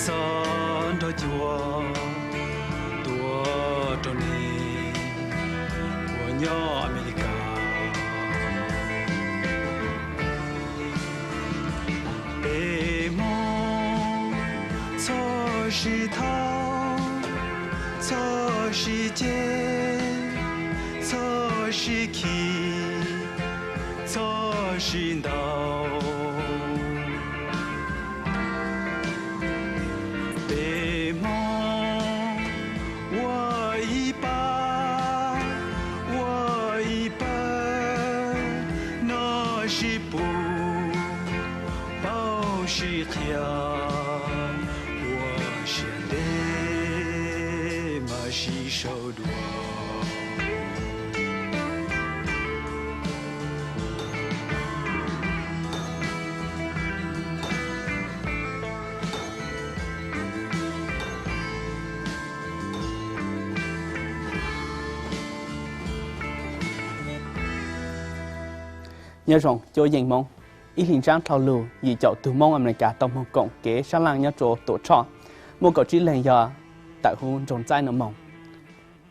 Txhob nrog cuag tuaj rau neeg uas nyob Amelikas. Peb Hmoob txhob sib thov, txhob sib ceg, txhob sib khi, txhob sib ntaus. Peb Hmoob ua ib pab, ua ib pawg, noj sib pub, paub sib qhia, ua siab ntev mas sib sau dua. Nyob zoo cuab yeej Hmoob, ib hlis ntsab dhau lug yim caum tug Hmoob Amelikas tau moog koom kev sab laaj nyob rua Tuam Tshoj. Muaj kaum tsib leeg yog tawm huv nroog Ntxaib no moog.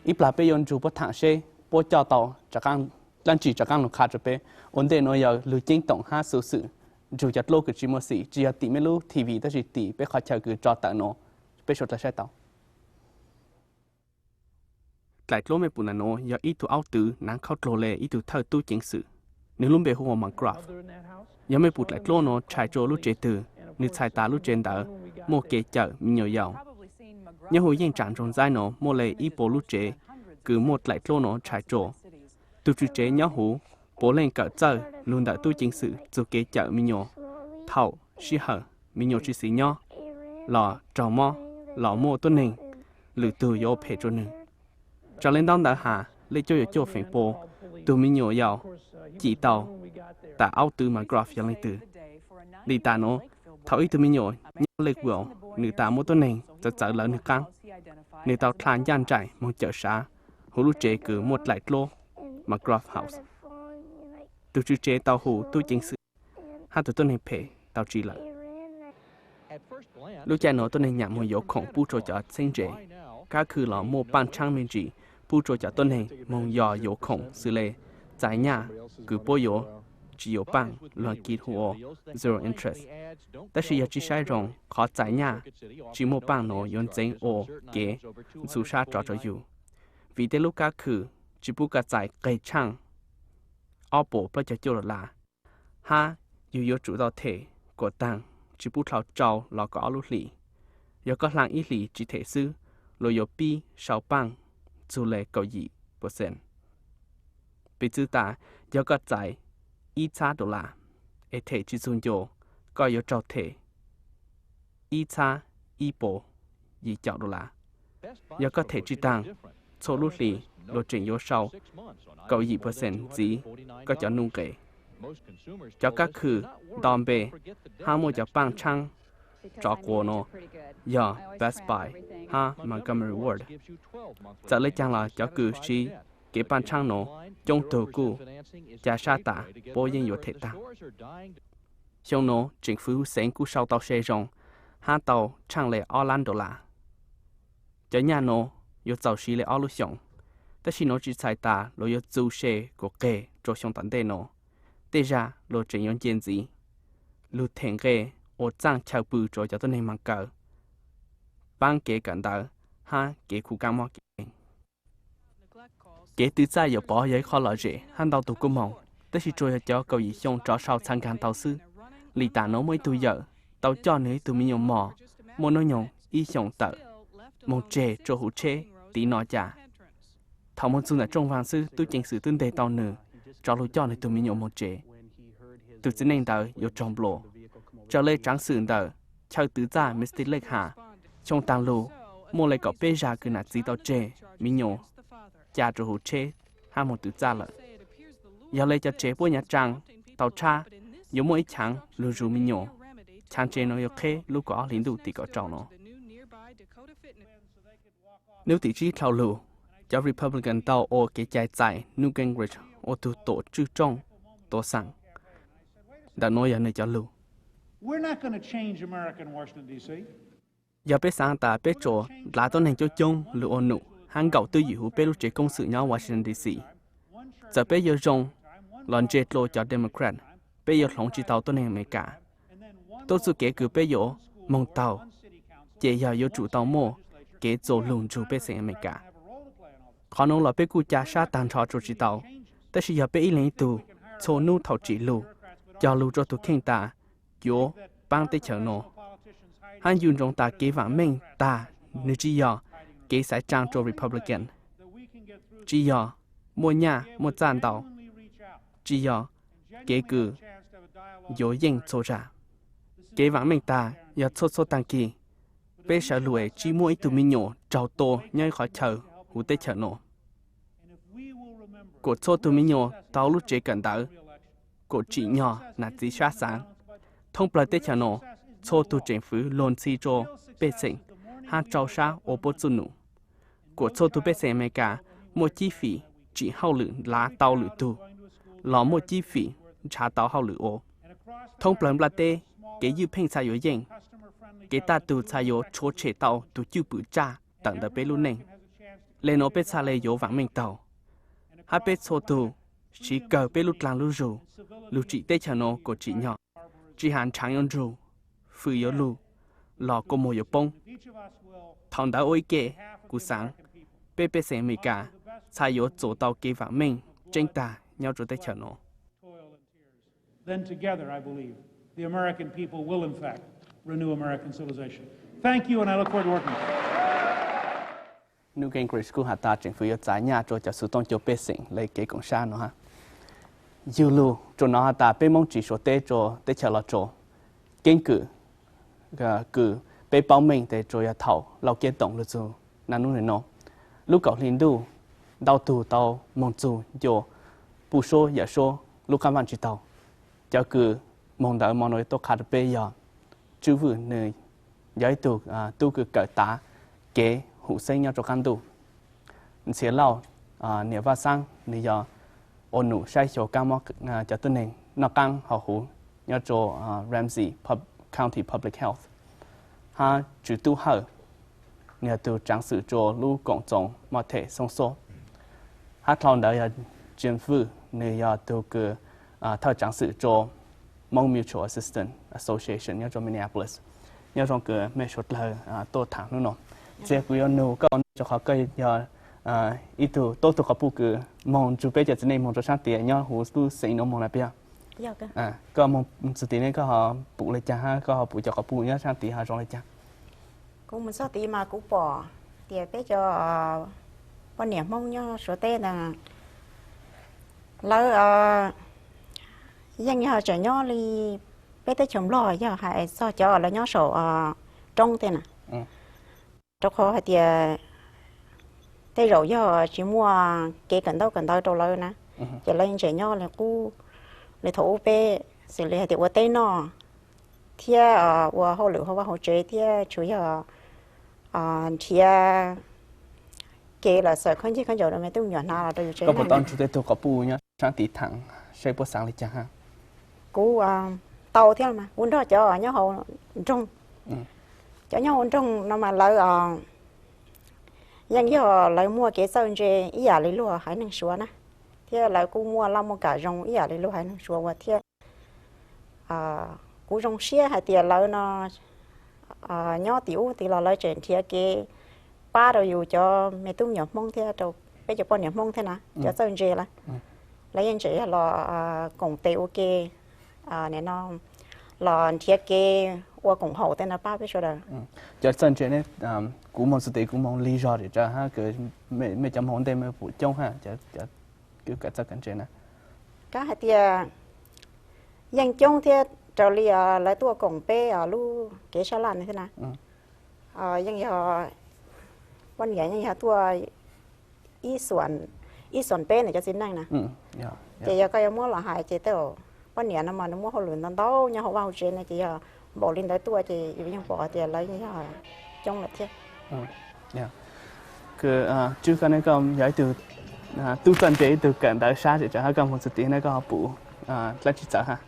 Ib plag peb yuav nrug puab thaam seb puab coj tau dlaab tsi rov qaab lug qha rua peb. Ua ntej nuav yog lug ceeb toom hab xuv xwm nrug cov dluab kws tsi muaj xim, tsi yog tim mej lub T V tab sis tim peb qhov chaw kws tso tawm nuav, peb suav dlawg saib tau. Dlaim dluab mej pum ntawm nuav yog ib tug aub twv naav khaub dluag le ib tug thawj tub ceev xwm, nwg lub npe hu ua McGruff. Yog mej pum dlaim dluab nuav tshais rua lub tsev twg, nwg txhais tas lub tsev ntawd muaj kev cawm me nyuam yaus. Nyob huv yeej tsam nroog Ntxaib nuav muaj le ib puas lub tsev kws muaj dlaim dluab nuav tshais rua. Tug tswv tsev nyob huv puav leej kawm txawj lug ntawm tub ceev xwm txug kev cawm me nyuam. Thaum sij hawm me nyuam tsi xis nyob los raug mob los muaj tuab neeg lwm tug yuav ua phem rua nwg. Raws le ntaub ntawv has lej cuaj yuav cuaj feem pua tug me nyuam yaus cim tau tas aub twv McGruff yog leej twg. Lim tas nuav, thaum ib tug me nyuam nyob Lakeville, nwg tas muaj tuab neeg txawv txawv lawv nwg qaab, nwg tau dlha ncaaj nraim moog cawm sav huv lub tsev kws muaj dlaim dluab McGruff House. Tug tswv tsev tau hu tub ceev xwm hab tug tuab neeg phem tau tsi lawm. Lub caij nuav tuab neeg nyam moog yuav khoom pub rua cov txheeb ze. Kab khw los muaj paaj tshaab me ntsis pub rua cov tuab neeg moog yos yuav khoom xws le txais nyaj kws puab yuav tsi yuav paaj, lug Askiv hu ua zero interest. Tab sis yog tsi saib zoo, qhov txais nyaj tsi muaj paaj nuav yuav ntxeev ua kev ntxhov sab rov rua yug, vim tej lub kab khw tsi pub koj txais qeg tshaaj ob puas plaub caug cuaj dollar, hab yug yuav tsum tau them kuas taag tsi pub dlhau rau los kaum ob lub hlis. Yog koj dlaag ib hlis tsi them xwb, luag yuav pib sau paaj txug le kaum yim percent. Piv txwv tas, yog koj txais ib txhab dollar es them tsi txug ncua, koj yuav raug them ib txhab ib puas yim caum dollar. Yog koj them tsi taag, txhua lub hlis luag tseem yuav sau kaum yim percent ntxiv koj cov nuj nqes. Cov kab khw nto npe hab muaj cov paaj tshaab tsov quav nuav yog Best Buy hab Montgomery Ward. Txawm le caag los cov kws siv kev paaj tshaab nuav coob tug kuj ca sab tas puab yeej yuav them taag. Xyoo nuav tseem fwv huv xeev kuj sau tau se zoo hab tau tshaaj le ob lab dollar. Cov nyaj nuav yuav txaus siv le ob lub xyoos, tab sis nuav tsi txhais tas luag yuav txu se kuas qeg rua xyoo tom ntej nuav. Tej zag luag tseem yuav nce ntxiv. Lug them nqe ua txaaj chaw pw rua cov tuab neeg maas kaw, paab kev kawm ntawv hab kev khuv kaab mob kev kev. Kev tw txaj yuav pov yog ib qho lom zem hab ntau tug kuj moog, tab sis tsuas yog cov kaum yim xyoo rov sau txha nkaag tau xwb. Lim tas nuav muaj ib tug yawm tau coj nwg ib tug me nyuam mos muaj nub nyoog ib xyoos tawm moog tseg rua huv tsheb tiv no cas. Thaum moog txug ntawm rooj vaag xwb, tub ceev xwm twb nteg tau nwg rov lug coj nwg tug me nyuam moog tsev. Tug txiv neej ntawd yuav raug npluas. Raws le tsaav xwm ntawm chaw tw txaj Misty Lake has, xyoo taag lug muaj le kaum peb zag kws nam txiv tau tseg me nyuam ca rua huv tsheb hab moog tw txaj lawm. Yog le cov tsev puab nyav tsaa tau tshab, yuav muaj ib chaav lug zuv me nyuam. Chaav tsev nuav yuav qheb lub kaum ob hlis ntuj tim kaum rau nuav. Nub tim tsib dhau lug, cov Republican tau ua kev cai txais Newt Gingrich ua tug tuam tswj rooj tuav xaam. Ntawm nuav yog nwg cov lug. We're not going to change American Washington, D C. Yog peb xaav tas peb tsuas dlav tuab neeg coob coob lug ua num hab nkaum twj ywm huv peb lub tsev koob xwm nyob Washington D C, txawm peb yuav zoo los ntse dlua cov Democrat, peb yuav hloov tsi tau tuab neeg Amelikas. Tub txuj kev kws peb yuav moog taug ces yog yuav tsum tau muaj kev txuas lug nrug pej xeem Amelikas. Qhov nuav los peb kuj ca sab taag nrho rua tsi tau, tab sis yog peb ib leeg ib tug txhua nub thaum tsim lug, cog lug rua tug kheej tas yuav paab teb chaws nuav. Hab yug ntsoov tas kev vaam meej tag nwg tsi yog kev xaiv tsaa rua Republican, tsi yog muaj nyaj muaj txaj ntau, tsi yog kev kws yuav yeej txhua zag. Kev vaam meej tag yog txhua txhua taag kis peb sawv lug es tsi muaj ib tug me nyuam raug tua nyob ib qhov chaw huv teb chaws nuav. Kuas txhua tug me nyuam tau lub tsev kawm ntawv kuas tsim nyog nam txiv sab xaav. Thoob plawg teb chaws nuav, txhua tug tseem fwv luag ntxhi rua pej xeem hab rau sab ua puab txuj num. Kuas txhua tug pej xeem Amelikas muaj cib fim tsim hauj lwm lav tau lwm tug los muaj cib fim nrhav tau hauj lwm ua. Thoob plawg nplaj teb, kev ywj pheej txhaj yuav yeej, kev taj tug txhaj yuav rhuav tshem tau tug cwj pwm tsaj tawm ntawm peb lub neej. Le nuav peb txhaj le yuav vaam meej taug, hab peb txhua tug siv kawg peb lub dlaag lub zug lug tsim teb chaws nuav kuas tsim nyog, tsi has nrhaav yuav nrug, fwm yuav lug, los kua muag yuav poob. Thaum ntawd ua ib ke, kuv xaav peb pej xeem Amelikas txhaj yuav txuas tau kev vaam meej tseeb tag nyob rua teb chaws nuav. Then together, I believe, the American people will, in fact, renew American civilization. Thank you, and I look forward to working with you. Newt Gingrich kuj has tas tseem fwv yuav txav nyaj rua cov xuv tooj cua pej xeem le kev koom sab nuav hab. Yug lug rua nuav has tas peb Moob tsis suav teb rua teb chaws Los Tsuas, keeb kwm kws peb paub meej tes tsuas yog thaum Lauj Kiab Toom lug txug naj nub nuav. Lub kaum hli ntuj, ntau tug tau moog txug ncua puj suab yawm suab lub qaab vaaj tsi taug. Cov kws moog ntawd mo nuav tuaj qha rua peb yog Tswb Vwj, nwg yog ib tug tub kws kawm tav kev hum xeeb nyob rua qaab ntuj. Ntxhiav Lauj, niam Vaj Xaab, nwg yog ua num saib xyuas kaab mob cov tuab neeg noj qaab haus huv nyob rua Ramsey County Public Health. Hab Tswv Tub Hawj, nwg yog tug tsaav xwm rua lub koom txoos Mautham Xoob Xuab. Hab dlhau ntawd yog James Vwj, nwg yog tug kws thawj tsaav xwm rua Hmong Mutual Assistance Association nyob rua Minneapolis. Nyob zoo kws mej suav dlawg tuaj thaam hnub nuav. Txiv, kuv yuav nug koj rua qhov koj yog ib tug tuab tug quas puj kws moog nrug peb cov txiv neej moog rua saab tid nyob huv lub xeev nuav moog lawm puas yog? Koj moog txug tid ne koj ho pum le caag hab koj ho pum cov quas puj nyob saab tid ho zoo le caag? Kuv moog txug tid mas kuv pom tias peb cov poj niam Hmoob nyob Suav teb ntawd lawv yeej yog tseem nyob li peb teb chaws Nplog yog hais txog cov lawv nyob saum roob tej na. Rau qhov hais tias tej zaum yog tsis muaj kev kawm ntaub kawm ntawv rau lawv na, ces lawv tseem nyob li qub li thaum ub peb, xws li hais tias ua teb noj thiab ua hauj lwm hauv vaj hauv tsev thiab tsuas yog nrhiav kev los xaws khaub ncaws khaub ncaws rau me tub me nyuam hnav los rau yus tsev neeg. Koj puas tau nrug tej tug quas puj nyob saab tid thaam seb puab xaav li caag hab? Kuv tau thiab mas kuv nrog cov nyob hauv nroog, cov nyob hauv nroog no mas lawv yeej yog lawv muaj kev txawj ntse ib yam li luag haiv neeg Suav na, thiab lawv kuj muaj laj muaj kam zoo ib yam li luag haiv neeg Suav ua thiab. Kuv zoo siab hais tias lawv no nyob tim ub tid los lawv tseem nrhiav kev pab rau yus cov me tub me nyuam Hmoob thiab rau peb cov poj niam Hmoob thiab na, cov txawj ntse lawm, lawv yeej tseem yog los koom tes ua ke, nim no los nrhiav kev ua koom haum tej no pab peb sawv daws. Cov txawj ntse ne, kuv moog txug tid kuv moog lig zog rim tsawv hab, mej cov moog ua ntej mej pum coob hab, cov kws kawm txawj kawm ntse na? Kav hais tias yeej coob thiab, raws li lawv tuaj koom peb lub kev sab laj no thiab na, yeej yog poj niam yeej yog tuaj ib xuam peb na cov txiv neej na. Ces yog koj yuav muab los hais ces tej zaum poj niam no mas nws muaj hauj lwm ntau ntau nyob hauv vaj hauv tsev no ces yog npaum li ntawd tuaj ces yus yeej pom tias lawv yeej yog coob lawm thiab. Kws Tswb, koj ne koj yog ib tug tub txawj ntse ib tug kawm ntawv sab rim tsawv hab, koj moog txug tid ne koj ho pum dlaab tsi txawv hab?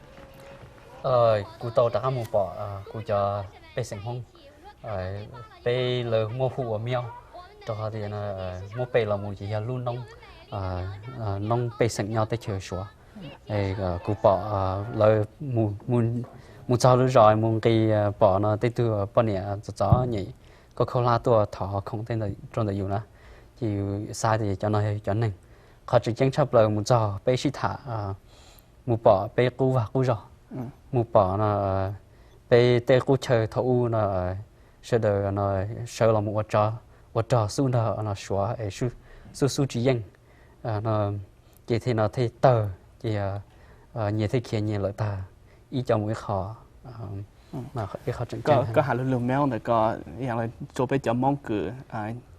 Kuv tau rov qab moog pom kuv cov pej xeem Hmoob peb lawv muab hu ua Myob, rau qhov tias muab pem los mus ces yog lub noob, noob pej xeem nyob teb chaws Suav. Kuv pom lawv mus txog lub zos mus nqis pom no tej tug poj niam txom txom nyem, koj khaub hlab tuaj thov khoom tej rau ntawm yus na, ces yus xav tias cov no yog cov neeg. Qhov tseem ceeb tshaj plaws mus txog peb sib tham, mus pom peb qub vaj qub zog, mus pom no peb tej qub chaw thaum ub no, sawv daws no sawv los mus ua rog xub nrog no Suav es xub xub tsis yeej, ces thiaj no thiaj tawg, ces nyias thiaj khiav nyias lawm tag, ib co mus ib qho. Ib qho tseem ceeb koj has lug lug Myob ntawm ko, yog rua peb cov Hmoob kws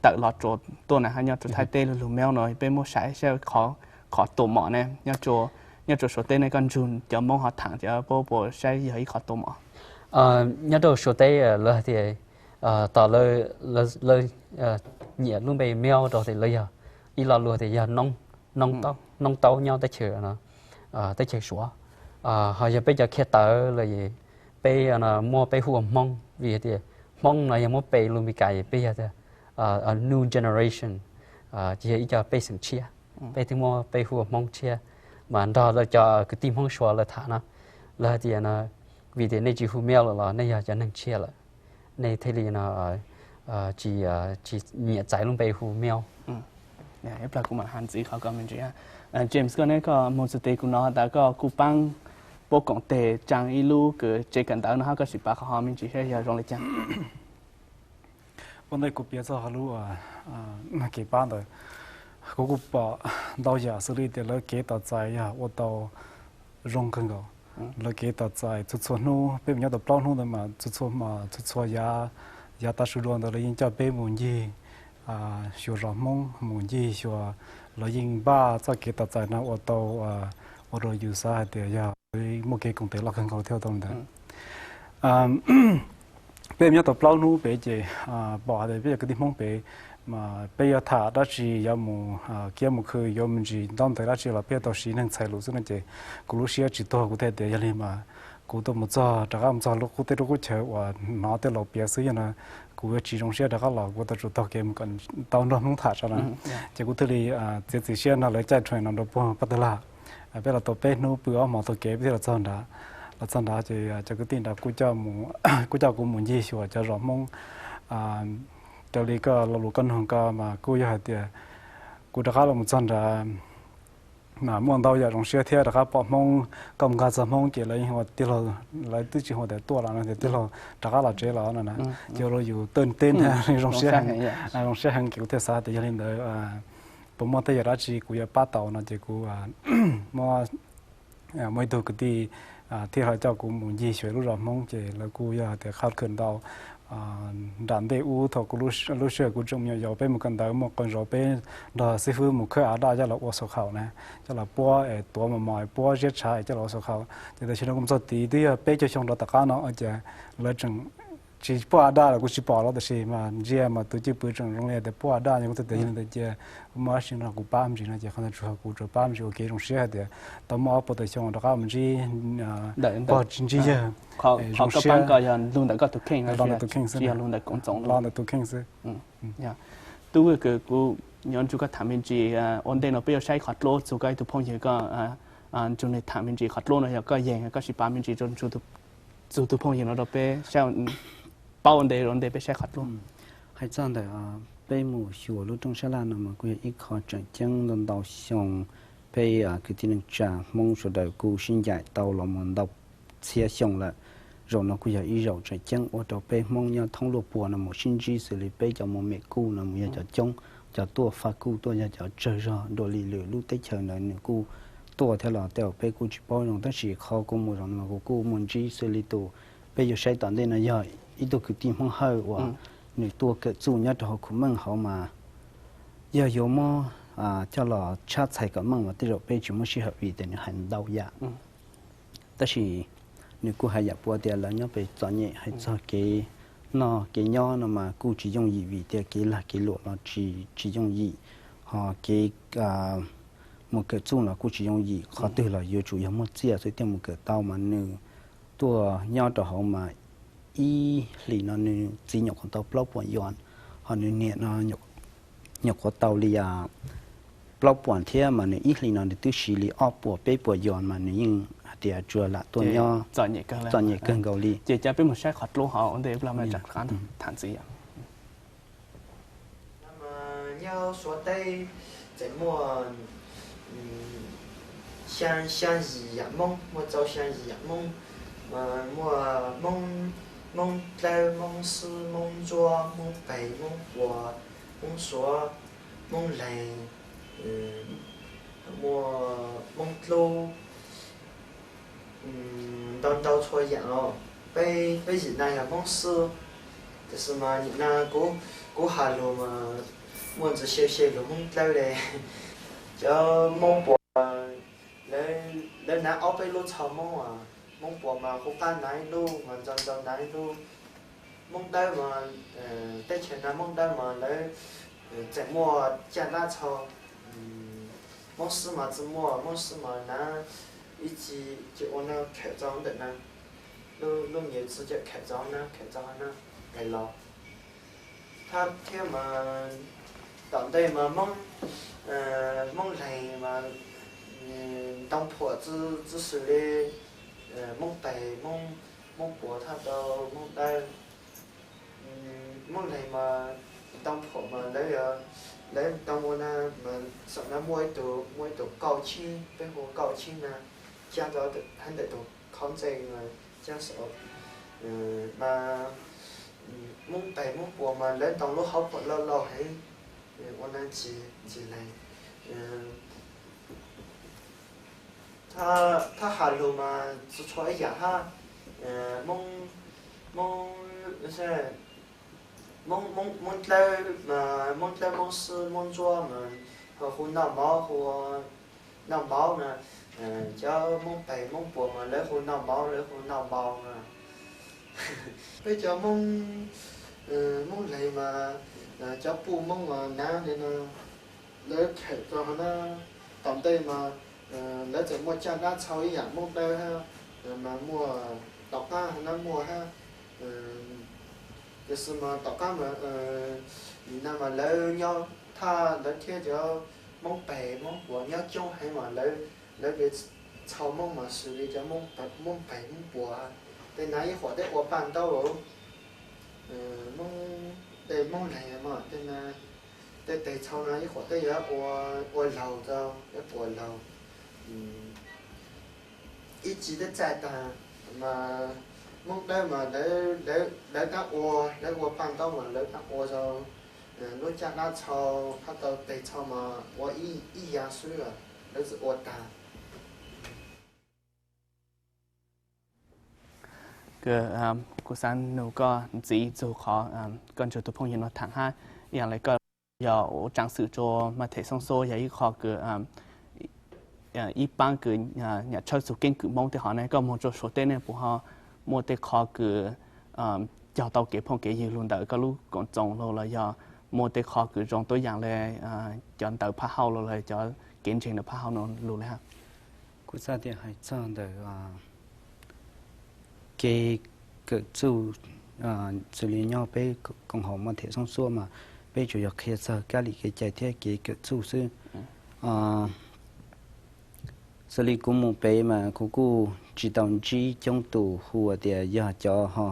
tawm los rua tuaj na hab nyob rua Thaib teb lug lug Myob no peb muab saib saib qhov tua mom ne, nyob rua Suav teb ne koj nrug cov Hmoob ho tham cov puab puas saib yog ib qhov tua mom? Nyob rau Suav teb lawv hais tias, tom lawv nyiam lub npe Myob rau tias lawv yog ib lo lus tias yog noob taub nyob teb chaws, teb chaws Suav. Ho yog peb cov khiav tawm lawm, peb muab peb hu ua Hmoob vim tias Hmoob no yog muab pe lus Meskas es peb yog tias new generation, ces yog ib co pej xeem tshiab, peb thiaj muab peb hu ua Hmoob tshiab. Mas nrog lawv cov kwv tij Hmoob Suav lawv tham no, lawv hais tias no vim tias nej tsis hu Myob lawm los nej yog cov neeg tshiab lawm, nej thiaj li no tsis, tsis nyiam txais lub npe hu Myob. Ib plag kuv mam has ntxiv qhov ko me ntsis. James, koj ne koj moog txug tes kuv nov tas koj kuj paab puab koom teg tsaa ib lub kws tsev kawm ntawv no hab, koj sim pav qhov hov me ntsis saib yog zoo le caag. Ua ntej kuv piav txog lub kev pab ntawd, kuv kuj pom ntau yam xws li tias lawv kev tos txais yog ua tau zoo kawg nkaus. Lawv kev tos txais txhua txhua hnub, peb mus nyob tau plaub hnub ntawd mas txhua txhua, txhua txhua yav, yav tav su dua ntawd lawv yeej coj peb mus ncig xyuas zos Hmoob, mus ncig xyuas, lawv yeej npaj txoj kev tos txais no ua tau, ua rau yus xav hais tias yog muaj kev koom tes loj kawg nkaus thiab tau ntawd. Peb nyob tau plaub hnub pem ces pom hais tias peb cov kwv tij Hmoob pem, peb yuav tham dab tsi, yuav mus kiab mus khw, yuav me ntsis ntaub ntawv dab tsi los peb yuav tau siv neeg txhais lus xwb no ces kuv lub siab tsis tuag, kuv thiaj tias yog li mas kuv tuaj mus txog rov qab mus txog lub qub teb lub qub chaw uas hnov tej laus piav xwb yog no kuv yuav tsis zoo siab rov qab los, kuv tau tsum taug kev mus kom tau nrog Hmoob tham tso na. Ces kuv thiaj li txiav txim siab nrog lawv caij train no rau puag Paj Tag Laj. Peb los tau peb hnub pw ob hmos taug kev peb thiaj los txog nrad. Los txog nrad ces cov kwv tij nrad kuj coj kuv mus ncig xyuas cov zos Hmoob. Raws li koj lo lus koj nug ko mas kuj yog hais tias kuv rov qab los mus txog nrad mas muaj ntau yam zoo siab thiab, rov qab pom Hmoob, koj mus nkag txog Hmoob ces lawv yeej hu ua tij laug, lawv twb tsis hu tias tuaj los no tias tij laug rov qab los tsev los no na. Ces ua rau yus tawj teb ntag zoo siab heev, zoo siab heev ces kuv thiaj xav tias yog li ntawd puas muaj tej yam dab tsi kuv yuav pab tau no ces kuv muab muaj ib tug kwv tij thiaj li coj kuv mus ncig xyuas lub zos Hmoob ces lawv kuj yog tias qhab khwm ntau. Nram ntej ub thaum kuv lub sij hawm kuv tseem me nyuam yaus peb mus kawm ntawv muaj qee zaus peb nrog xib fwb mus khawb av daj coj los ua xau khaum na, coj los puab es tuav mos mos puab ziab tshav es coj los ua xau khaum. Ces tam sim no kuv mus txog tid twb yog peb caug xyoo rov tom qab no ces lawv tseem tsis puab av daj los kuv tsis pom los tab sis mas ntsia mas tus cwj pwm tseem zoo li tias puab av daj, kuv txhais tes yog li ntawd ces kuv muaj dab tsi no kuv pab me ntsis no ces qhov ntawd tsuas yog kuv tsuas pab me ntsis ua kev zoo siab hais tias tau muaj ob puas tawm xyoo rov qab mus ntsib pog ntsib yawg, zoo siab. Los ntawm tus kheej xwb, los ntawm tus kheej xwb. Tub, kuv nyob nrug koj tham me ntsis, ua ntej no peb yuav saib qhov dluab txug koj ib tug phooj ywg, koj nrug nwg tham me ntsis qhov dluab no yog koj yees koj sim pav me ntsis txug tus phooj ywg no rau peb saib, paub ua ntej ua ntej peb saib qhov dluab. Hais txog ntawm peb mus xyuas lub rooj sab laj no mas kuj yog ib qho tseem ceeb ntau ntau xyoo peb kwv tij neej tsa Hmoob sawv daws kuj sib ncaim tau los mus ntau txhiab xyoo lawm. Zaum no kuj yog ib zaum tseem ceeb ua rau peb Hmoob nyob thoob luaj puag no mus sib ntsib xws li peb cov Movimiento kuj no mus yog cov coob, cov tuaj faj kuj tuaj yog cov tsawg zog dua li lwm lub teb chaws ntawd nws kuj tuaj thiab los tej zaum peb kuj tsis paub zoo tab sis qhov kuv mus zaum no kuv kuj mus ntsib xws li tus peb yuav saib tom ntej no yog ib tug kwv tij Hmoob Hawj uas nws tuaj kawm txuj nyob rau hauv khuv meej hauv mas yog yuav muab coj los tshab txhais kom meej mas tej zaum peb tsis muaj sij hawm vim tias nws hais ntau yam. Tab sis nws kuj hais yam puav tias lawv nyob pem txom nyem hais txog kev noj kev nyob no mas kuj tsis yooj yim vim tias kev lag kev luam los tsis, tsis yooj yim, ho kev mus kawm txuj los kuj tsis yooj yim, qhov twg los yuav tsum yog muaj txiaj xwb thiaj mus kawm tau mas nws tuaj nyob rau hauv mas ib hlis no nws txiv nyuam qhuav tau plaub puas yuan, ho nws niam no nyuam qhuav tau li plaub puas thiab, mas nws ib hlis no nws twb siv li ob puas peb puas yuan, mas nws yeej hais tias tsuas lam tuaj nyob txom nyem kawg nkaus li. Ces peb mus saib qhov dlub hauv ntej tham ntxiv. Nyob Suav teb tseem muaj xyaa yim yam Hmoob, muaj txau xyaa yim yam Hmoob, muaj Hmoob Dlawb, Hmoob Xwb, Hmoob Ntsuab, Hmoob Pes, Hmoob Puas, Hmoob Suav, Hmoob Leeg, muaj Hmoob Dlub, ntau ntau txhua yam os. Peb, peb yim no yog Hmoob Xwb, tiam sis mas nim no kuv has lus mas muaj ntsis xyaw xyaw lus Hmoob Dlawb le. Cov Hmoob Puas, lawv hnav ob peb lub txhoj Hmoob, Hmoob Puas mas hu qab hnav ib lub, mas ntxau ntxau hnav ib lub. Hmoob Dawb mas, teb chaws no Hmoob Dawb mas lawv tseem muaj caj dab txhau. Hmoob Xwb mas tsis muaj, Hmoob Xwb mas hnav ib txhij ces ua no khaws txog ntawm no, lub nyuag txhij ces khaws txog no, khaws txog no, los thab thiab mas tom ntej mas Hmoob Leeg mas ntoo phuam txi xws li Hmoob Pes, Hmoob Puas thaj tau Hmoob Dawb. Hmoob Leeg mas ntoo phuam mas lawv, lawv ntoo ua na, mas saum no muaj ib tug, muaj ib tug Kauj Tsheeb, peb hu Kauj Tsheeb na, cab tau hab ntawm tus khaub ntxeej mas cab saum. Mas Hmoob Pes Hmoob Puas mas lawv ntoo lub hauv phuam loj loj heev, ua na ntxim lees. Thab has lus mas txhua txhua ib yam hab. Hmoob, Hmoob Dlawb, Hmoob Dlawb, Hmoob Xwb, Hmoob Ntsuab mas ho hu Noj Mauv, hu Noj Mauv na. Cov Hmoob Pes Hmoob Puas mas lawv hu Noj Mauv, lawv hu Noj Mauv na. Peb cov Hmoob, Hmoob Leeg mas cov puj Hmoob mas hnav li no, lawv khaws txog hauv na. Tom ntej mas lawv tseem muaj caj dab txhau ib yam Hmoob Dawb hab, mas muaj tom qab hauv na muaj hab. Tiam sis mas tom qab mas nim no mas lawv nyob thaj lawv thiab cov Hmoob Pes Hmoob Puas nyob coob heev mas lawv, lawv li txhau Hmoob mas xws li cov Hmoob Pes Hmoob Puas, tej na ib huam tej ua paj ntaub, Hmoob, tej Hmoob Leeg mas tej na, tej tes txhau no ib huam tej yuav ua laug tau, yuav puas laug. Ib txhij tej txaij tag mas Hmoob Dawb mas lawv tab ua, lawv ua paj ntaub mas lawv tab ua tau lub caj dab txhau, thaj tau tes txhau mas ua ib yav xwb, lawv txawm ua tag. Kuv xav nug koj ntxiv txug qhov koj nrug tus phooj ywg no tham hab, ib yam le koj yog ua tsaav xwm rua Mas Them Xoob Xuab yog ib qho kws ib paab kws nyam tshawb txug keeb kwm Moob tej hov ne, koj moog rua Suav teb ne puas ho muaj tej qho kws cog tau kev phooj kev ywg lug ntawm koj lub koom txoos lug los yog muaj tej qho kws zoo tuab yaam le cov ntawv phaj hauj lug los cov kev ntseeg ntawm phaj hauj lug le hab? Kuv xav tias hais txog ntawm kev kawm txuj, xws li nyob peb koom haum Mas Them Xoob Xuab mas peb tsuas yog qhia txog kab lim kev cai thiab kev kawm txuj xwb. Xws li kuv mus pem mas kuv kuj tsis tau ntsib coob tus hu tias yog cov ho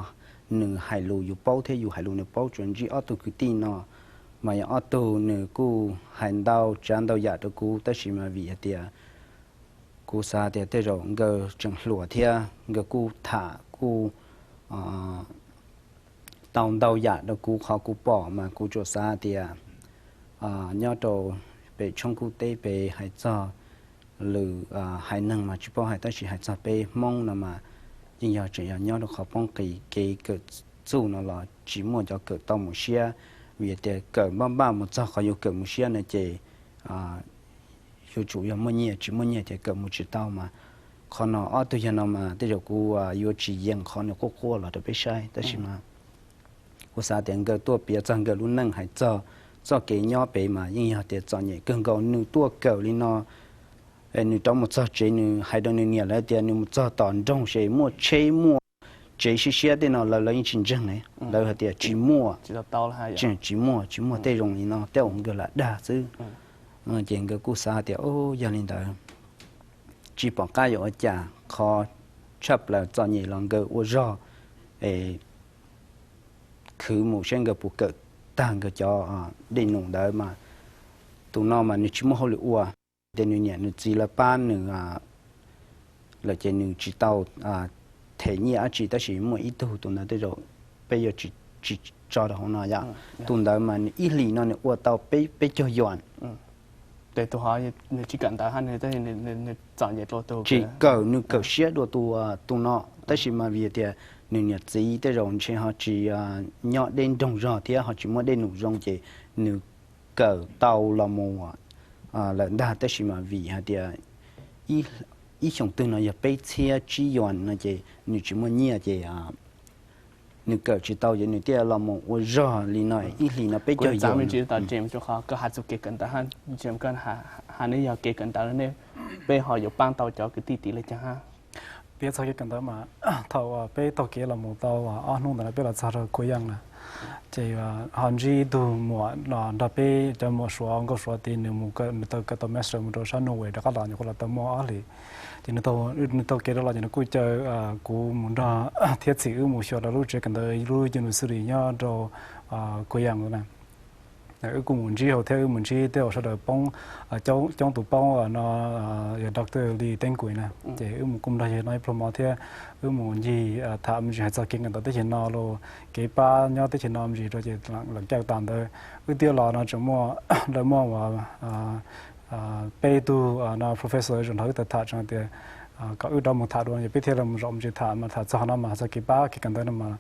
nws hais lus yus paub thiab yus hais lus nws paub, tsuas ntsib ob tug kwv tij no, mas yog ob tug nws kuj hais ntau tsav ntau yam rau kuv, tab sis mas vim hais tias kuv xav tias tej zaum nkawd tseem hluas thiab nkawd kuj tham kuj tau ntau yam rau kuv, qhov kuv pom mas kuv tsuas xav tias nyob rau pem tshoob kub teb pem hais txog lwm haiv neeg mas tsis paub hais, tab sis hais txog peb Hmoob no mas yeej yog tseem yog nyob rau qhov poob qis kev kawm txuj no los tsis muaj cov kawm tau mus siab, vim tias kawm npaj npaj mus txog qhov yuav kawm mus siab no ces yuav tsum yog muaj nyiaj, tsis muaj nyiaj ces kawm mus tsis tau mas. Qhov no ob tug yog no mas tej zaum kuv yuav tsis yees qhov nws quaj quaj los rau peb saib, tab sis mas kuv xav tias nkawd tuaj piav txog nkawd lub neej hais txog txoj kev nyob pem mas yeej yog tias txom nyem kawg nkaus. Nws tuaj kawm li no, nws rov mus txog tsev nws hais rau nws niam lawv tias nws mus txog tom nroog ces muaj tsheb muaj tsev siab siab tej no lawv, lawv yeej tsis ntseeg ne, lawv hais tias tsis muaj, tsis muaj, tsis muaj tej zoo li no, tej zaum nkawd lam dag xwb. Ces nkawd kuj xav hais tias, o, yog li ntawd tsis pom qab yuav ua cas, qhov tshaj plaws txom nyem los nkawd ua zog es khwv mus saib nkawd puas kawm tag nkawd cov dej num ntawd mas tus no mas nws tsis muaj hauj lwm ua, tias nws niam nws txiv lawv pab nws lawm ces nws tsis tau them nyiaj dab tsi, tab sis muaj ib tug tus ntawd tej zaum peb yuav tsis tso rau hauv no yom. Tus ntawd mas nws ib hlis no nws ua tau peb, peb caug yuam. Tsis kawm, nws kawm siab dua tus, tus no, tab sis mas vim tias nws niam txiv tej zaum ntshe ho tsis nyob deb nroog zog thiab ho tsis muaj dej num zoo ces nws kawm tau los mus lawm ntag, tab sis mas vim hais tias ib xyoos twg no yog peb txhiab tsib yuam no ces nws tsis muaj nyiaj ces nws kawm tsis tau ces nws thiaj los mus ua zog li no ib hlis no peb caug yuam. Koj hais txog kev kawm ntawv, hais ne yog kev kawm ntawv ne, peb ho yuav pab tau cov kwv tij tid li cas hab? Piav txog kev kawm ntawv mas thaum peb taug kev los mus tau ob hnub ntawd peb los txog rau Kuv Yeej na, ces ho ntsib ib tug muam nrog peb cov muam Suav nkauj Suav tid, nws mus, nws tau kawm tau master mus rau sab Norway rov qab los, nyuam qhuav los tau muaj ob hlis. Ces nws taug kev rov los ces nws kuj caw kuv mus nrog thiab Txhim wb mus xyuas rau lub tsev kawm ntawv lub university nyob rau Kuv Yeej na. Wb kuj mus ntsib hauv thiab wb mus ntsib tej uas sawv daws poob, coob tus poob no yog doctor li teeb kuis na, ces wb mus kuj nrog yawg no ib pluag mov thiab wb mus ncig tham me ntsis hais txog kev kawm ntawv teb chaws no los kev pab nyob teb chaws no me ntsis rau ces lam caj tas ntawd. Wb thiaj los no tseem muaj, lawv muaj uas peb tug no professor zaum no wb tau tham tseem tias kom wb rov mus tham dua, yog peb thiaj li mus zaum me ntsis tham mas tham txog no mas hais txog kev pab kev kawm ntawv no mas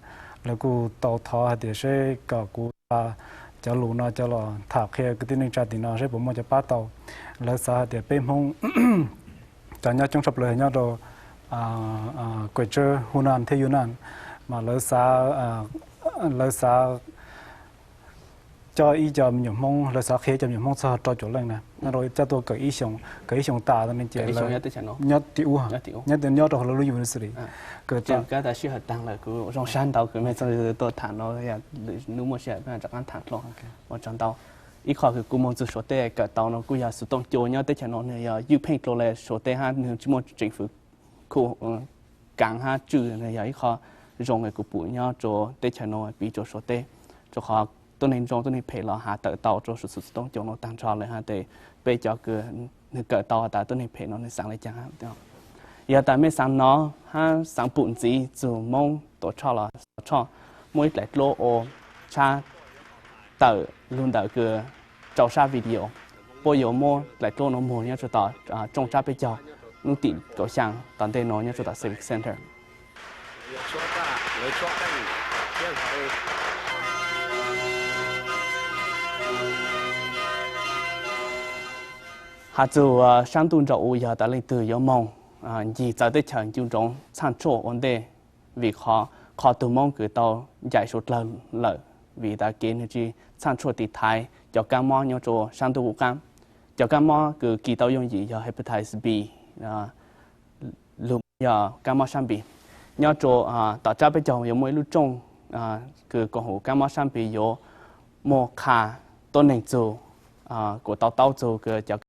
lawv kuj tau thov hais tias seb kom kuv cov lus no cov los tham qhia kwv tij neej tsa tim no seb puas muaj cov pab tau. Lawv xav hais tias peb Hmoob cov nyob coob tshaj plaws nyob rau Kuwait, Hunan thiab Yunnan, mas lawv xav, lawv xav coj ib co me nyuam Hmoob, lawv xav qhia cov me nyuam Hmoob txog rau caum leej na, nyob rau coj tuaj kawm ib xyoos, kawm ib xyoos tas ne ces nyob tim ub, nyob tim, nyob rau hauv lawv lub university. Kawm tas sij hawm tag lawm, kuv zoo sab ntau kws mej txog tuaj tham no, hnub muaj sij hawm peb rov qab tham dlua. Ua tsaug ntau. Ib qho kws kuv moog txug Suav teb kawm tau no kuj yog xov tooj cua nyob teb chaws no nws yog ywj pheej dlua le Suav teb hab nws tsis muaj tseem fwv khu kaav hab tswj, nws yog ib qho zoo es kuv pum nyob rua teb chaws no piv rua Suav teb, rua qhov tuab neeg zoo tuab neeg phem los has tawm tau rua xov tooj cua no taag nrho le hab tes peb cov kws nws kawm tau has tas tuab neeg phem no nws xaav le caag. Yog tas mej xaav nov hab xaav pum ntxiv txug Moob Tuam Tshoj los Xov Tshoj, muaj ib dlaim dluab ua tshab tawm lug ntawm kws rau sab video, puab yuav muab dlaim dluab nuav muag nyob rua tom rooj tsab peb caug lub tim kaum xyaa tom ntej nuav nyob rua tom Civic Center. Has txug saab ntuj nraum u, yog tas leej twg yuav moog ncig txawv teb chaws ncu ntsoov txhaj tshuaj ua ntej, vim qhov qhov tug Moob kws tau ncaim suav dlawg lawm, vim tas kev nwg tsi txhaj tshuaj tiv thaiv cov kab mob nyob rua saab ntuj qub qaab. Cov kab mob kws kis tau yooj yim yog hepatitis B, lug yog kab mob saab npis. Nyob rua tom tsab peb caug yuav muaj ib lub rooj kws koom haum kab mob saab npis yuav muaj qha tuab neeg txug, kuas tau taub txug kws cov